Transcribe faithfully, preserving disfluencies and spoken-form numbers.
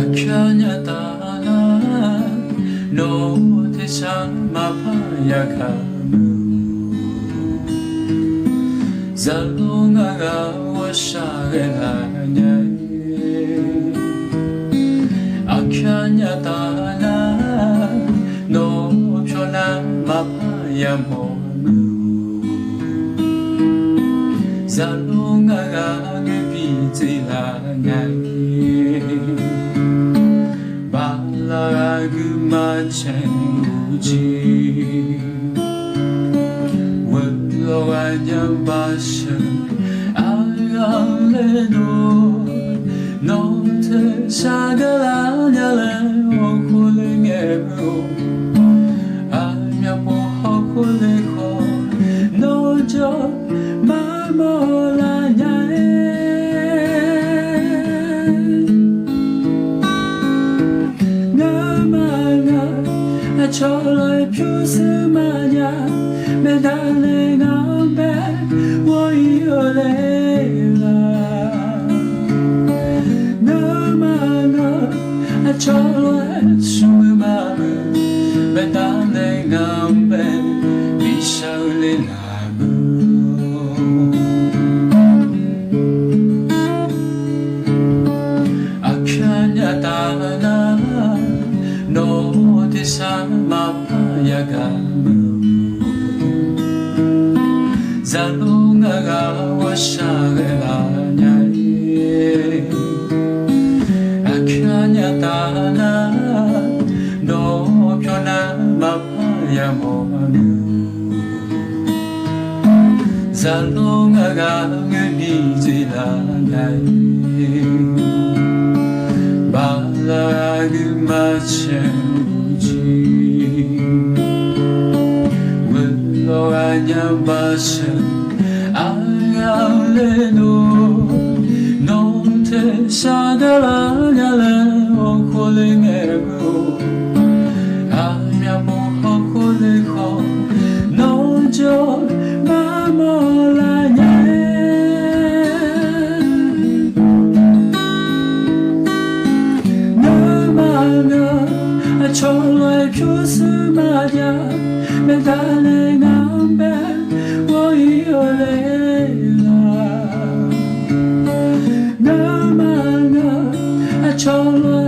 Aqkar nya taf nar, nawq-eu tersar maqpar yagaq meuq. Zaqlo ngar ghaq ghawqshaq ghae laf nya-ir. Aqkar nya taf nar, nawq-eu pyawrnar maqpar yamawr meuq. Zaqlo ngar ghaq ngeur bi tsev laf nya-ir. Bala ghaq guima caeq-eu jeq, gheu lawq ghaq nya basheuq arghaq le dov. Nawq-eu tersar gar laf nya laer hawkhof le ngae meuq-or, aqmyavpov hawkhof le khawf, nawq-eu jawr maqmawr laf nya-ir. Ngamaf ngaq, aqcawq lof-aer pyurshuir maqjav, maeqdanae ngaq-anr bae ghawr-ir-eu le laq. Ngamaf ngaq, aqcawq lof-aer smrmuiq maqmuiq, maeqdanae ngaq-anr bae bishar-eu le laq. Aqkar nya taf nar, nawq-eu tersar maqpar yagaq meuq. Zaqlo ngar ghaq ghawqshaq ghae laf nya-ir. Aqkar nya taf nar, nawq-eu pyawrnar maqpar yamawr meuq. Zaqlo ngar ghaq ngeur bi tsev laf nya-ir. Bala ghaq guima caeq-eu jeq, gheu lawq ghaq nya basheuq arghaq le dov. Nawq-eu tersar gar laf nya laer hawkhof le ngae meuq-or, aqmyavpov hawkhof le khawf, nawq-eu jawr maqmawr laf nya-ir. Ngamaf ngaq, aqcawq lof-aer pyurshuir maqjav, maeqdanae ngaq-anr bae ghawr-ir-eu le laq. Ngamaf ngaq, aqcawq lof